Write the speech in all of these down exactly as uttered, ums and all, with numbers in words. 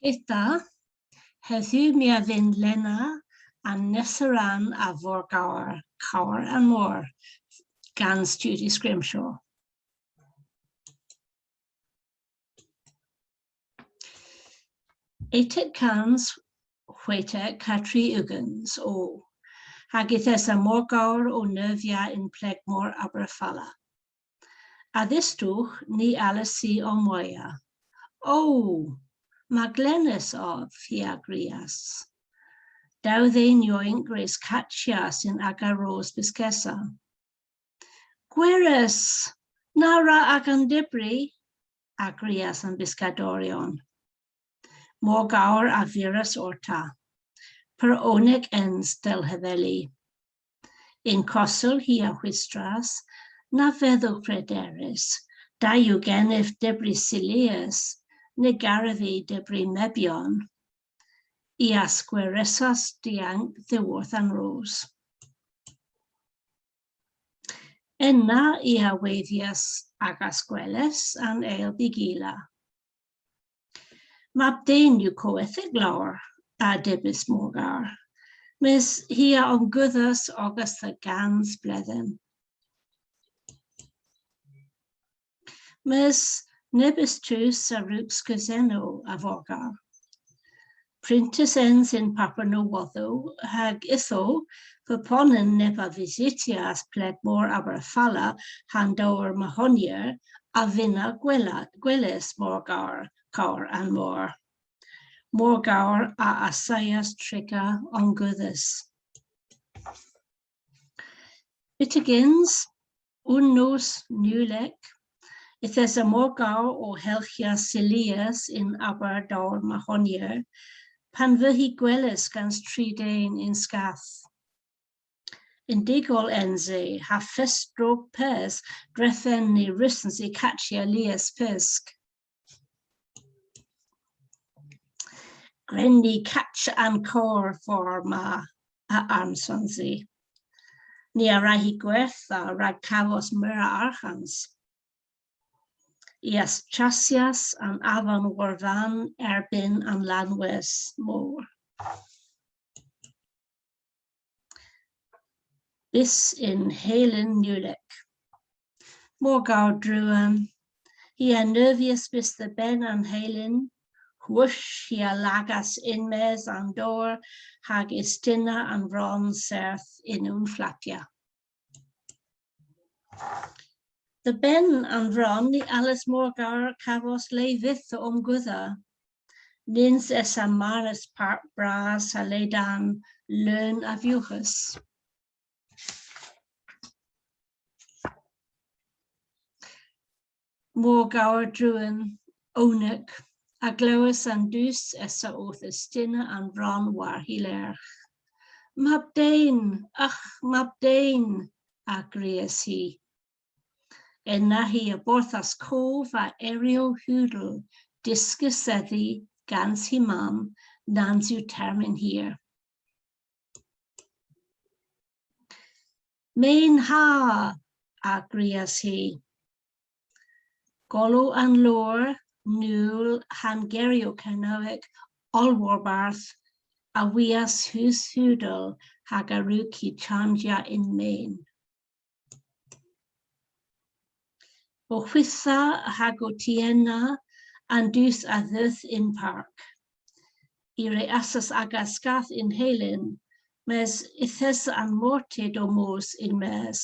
Ytho, hedhyw my a vynn lenna an nessa rann a Vorgowr, Kowr an Mor, gans Judy Scrimshaw. Etek kans hwetek ha tri ugens o, hag yth esa Morgowr ow neuvya yn plegmor Aberfala. A-dhistowgh ny allas hi omwaya. O, ma glenes ov, hi a grias. Dew dhe'n yowynk re skatyas yn aga ros byskessa. Gweres, na wra agan dybri, a grias an byskadoryon. Morgowr a viras orta. Pur ownek ens dell heveli. Yn kosel hi a hwistras, na vedhowgh prederus, da yw genev dybri silius, ny garav vy dybri mebyon. I a skweresas diank dhyworth an ros. Ena i a wevyas agas gweles an eyl bygila. Mab den yw kowethek lowr, a dybis Morgowr, mes hi a omgudhas ogas dhe gans bledhen. Mes nebes tus a wrug skeusennow a Vorgowr. Pryntys ens yn paper nowodhow, hag ytho, pubonan neb a vysytyas plegmor Aberfala ha'n dowr Mahonyer, a vynna gwella, gweles Morgowr, Kowr an Mor. Morgowr a assayas triga omgudhys. Byttegyns, unn nos Newlek, yth esa Morgowr ow helghya silius yn aber dowr Mahonyer, pan veu hi gwelys gans tri den yn skath. Yn dygol ens i, ha fest drog pes, drefen ny wrussons i kachya lies pysk. Gwren ni kachya an kowr for ma, a armsons i. Ni a wra hy gwertha rag kavos meur a arghans. I a chasyas an avon war-vann erbynn an lanwes mor. Bys yn heyl Newlek. Morgowr druan. Hi a neuvyas bys dhe benn an heyl. Hwush, hi a lagas yn-mes an dowr hag ystynna an vron serth yn unn flappya. Dhe benn an vron ny allas Morgowr kavos le vyth dhe omgudha. Nyns esa mares park bras ha ledan leun a vughes. Morgowr druan, ownek, a glewas an dus esa owth ystynna an vron war hy lergh. Mab den, ach, mab den, a grias hi. Ena hi a borthas kov a eryow hudel, dyskys dhedhi gans hy mamm, nans yw termyn hir. Men ha, a grias hi. Golow an loor, nul, ha'n geryow Kernewek, oll warbarth, a wias hus hudel hag a wrug hy chanjya yn men. Ow hwytha hag ow tiena an dus a dheuth yn park. I re assas aga skath yn heyl, mes yth esa an mortid ow mos yn-mes.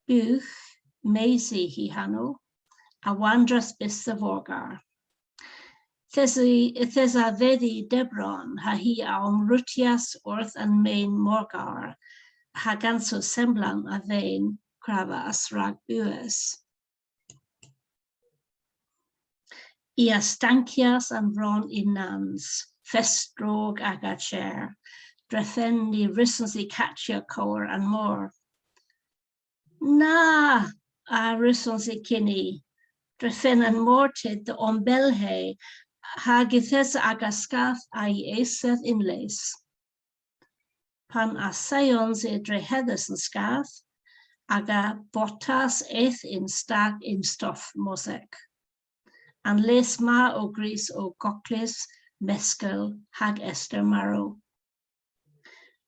Bugh, Maisie hy hanow, a wandras bys dhe Vorgowr. Yth esa, yth esa dhedhi debron ha hi a omrutyas orth an men Morgowr, ha ganso semblan a ven kravas rag bewes. I a stankyas an vron yn-nans, fest drog aga cher, drefen ny wrussons i kachya kowr an mor. Na, a wrussons i kinni, drefen an mortid dhe ombellhe, hag yth esa aga skath a'y esedh yn les. Pan assayons i dre hedhes an skath, aga botas eth yn stag yn stoff mosek. An les ma o gwrys o goklys, meskel hag ester marow.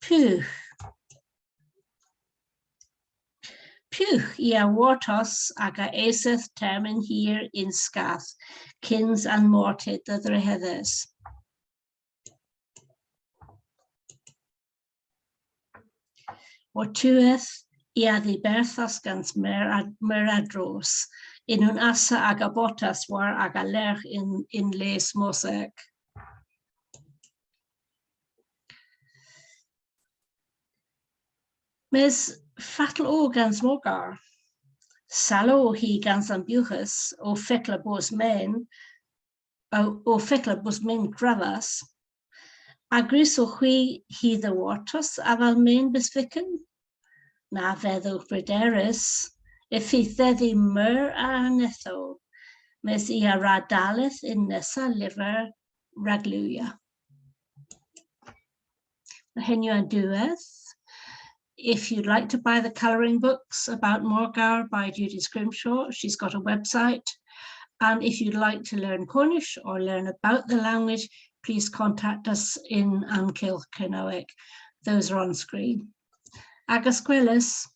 Piw? Piw i a wortos aga eseth termyn hir yn skath kyns an mortit dhe dhrehedhes? Wor'tiwedh i a dhiberthas gans meur a, meur a droos, yn unn asa aga botas war aga lergh yn, yn les Mosek. Mes fatel o gans Morgar? Salow o hi gans an bughes, ow fekla bos men, ow, ow fekla bos men gravas. A grysowgh hwi hi dhe wortos avel men bys vykken? Na vedhowgh brederis, y fydh dhedhi meur a anedhow, mes i a wra dalleth y'n nessa lyver rag lewya. Henn yw an diwedh. If you'd like to buy the colouring books about Morgar by Judy Scrimshaw, she's got a website. And if you'd like to learn Cornish or learn about the language, please contact us in An Kylgh Kernewek. Those are on screen. Agas gweles.